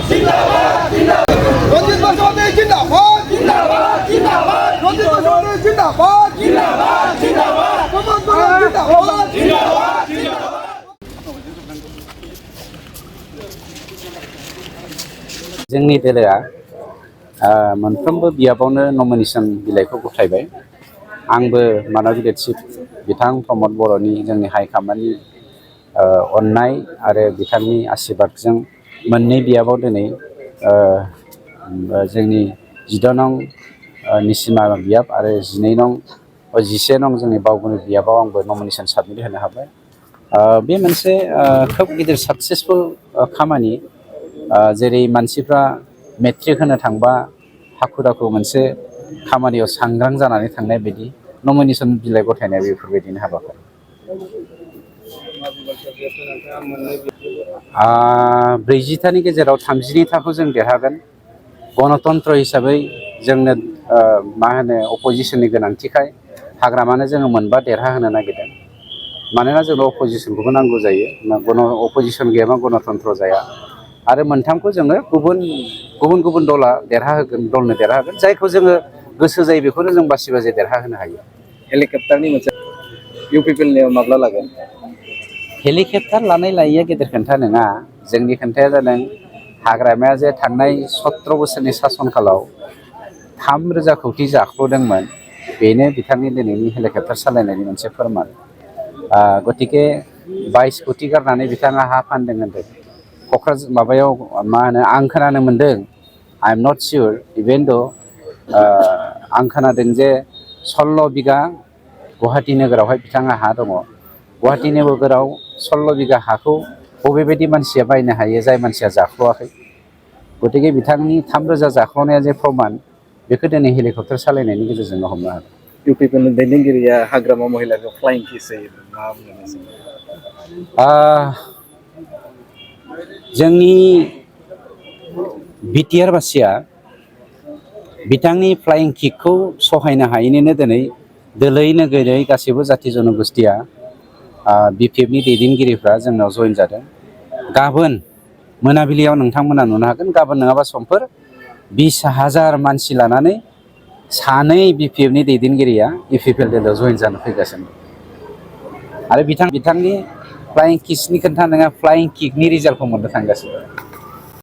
রঞ্জিত বসুমতারি জিন্দাবাদ জিন্দাবাদ জিন্দাবাদ রঞ্জিত বসুমতারি জিন্দাবাদ জিন্দাবাদ জিন্দাবাদ প্রমোদ বড়ুয়া জিন্দাবাদ জিন্দাবাদ জিন্দাবাদ जोंनि दोलोआ मोनफ्रोमबो बियाबावनो नमिनेशन बिलाइखौ गथायबाय। आंबो मानाव लिडारशिप बिथां प्रमोद बर'नि जोंनि हाइकमान्डनि अननाय आरो बिथांनि आशीर्बादजों मोननै बियाबाव दिनै जोंनि 14 नं निसिमा बियाब आरो 11 नं जोंनि बावगुनि बियाबाव आंबो नमिनेशन साबमिट होनो हाबाय। बे मोनसे खोब गिदिर साक्सेसफुल खामानि। जेरै मानसिफ्रा मेट्रिक होनो थांबा हाखु दाखु मोनसे खामानियाव सांग्रां जानानै थांनाय बायदि नमिनेशन बिलाइ गथायनाया बेफोरबायदिनो हाबाफारि। 40तानि गेजेराव 32ताखौ जों देरहागोन। गणतन्त्र हिसाबै जोंनो मा होनो अपोजिशननि गोनांथिखाय हाग्रामानो जोङो मोनबा देरहाहोनो नागिरदों। मानोना जोंनो अपोजिशनखौबो नांगौ जायो। अपोजिशन गैयाबा गणतन्त्र जाया। आरो मोनथामखौ जोङो गुबुन गुबुन दलनो देरहाहोगोन जायखौ जोङो गोसो जायो बेखौनो जों बासि देरहाहोनो हायो। हेलिकप्टारनि मोनसे इउपिपिएलनियाव माब्ला लागोन? हेलिकप्टार लानाय लायैया गेदेर खोथा नङा। जोंनि खोथाया जादों हाग्रामाया जे थांनाय 17 बोसोरनि सासन कालाव 3,000 कोटि जाख्ल'दोंमोन, बेनो बिथांनि दिनैनि हेलिकप्टार सालायनायनि मोनसे फोरमान। गतिके 22 कोटि गारनानै बिथाङा हा फानदों होनदों। क'क्राझार माबायाव मा होनो आं खोनानो मोन्दों, I am not sure, even though' आं खोनादों जे 16 बिगा गुवाहाटि नोगोरावहाय बिथाङा हा दङ। गुवाहाटि नोगोराव 16 बिगा हाखौ बबेबायदि मानसिया बायनो हायो जाय मानसिया जाख्ल'आखै। गतिके बिथांनि 3,000 जाख्ल'नाया जे प्रमान, बेखौ दिनै हेलिकप्टार सालायनायनि गेजेरजोंनो हमनो हागोन। इउपिपिएलनि दैदेनगिरिया हाग्रामा महिलाखौ फ्लाइं किस होयो, मा बुंनो? जोंनि बिटिआर बासिया बिथांनि फ्लाइं किकखौ सहायनो हायैनिनो दिनै दोलै नोगोरै गासैबो जाथि जनगोष्ठिया बिपिएफनि दैदेनगिरिफ्रा जोंनाव जइन जादों। गाबोन मोनाबिलियाव नोंथांमोना नुनो हागोन। गाबोन नङाबा समफोर 20,000 मानसि लानानै सानै बिपिएफनि दैदेनगिरिया इउपिपिएल दोलोआव जइन जानो फैगासिनो। आरो बिथांनि फ्लाइं किसनि खोथा नङा, फ्लाइं किकनि रिजाल्टखौ मोननो थांगासिनो।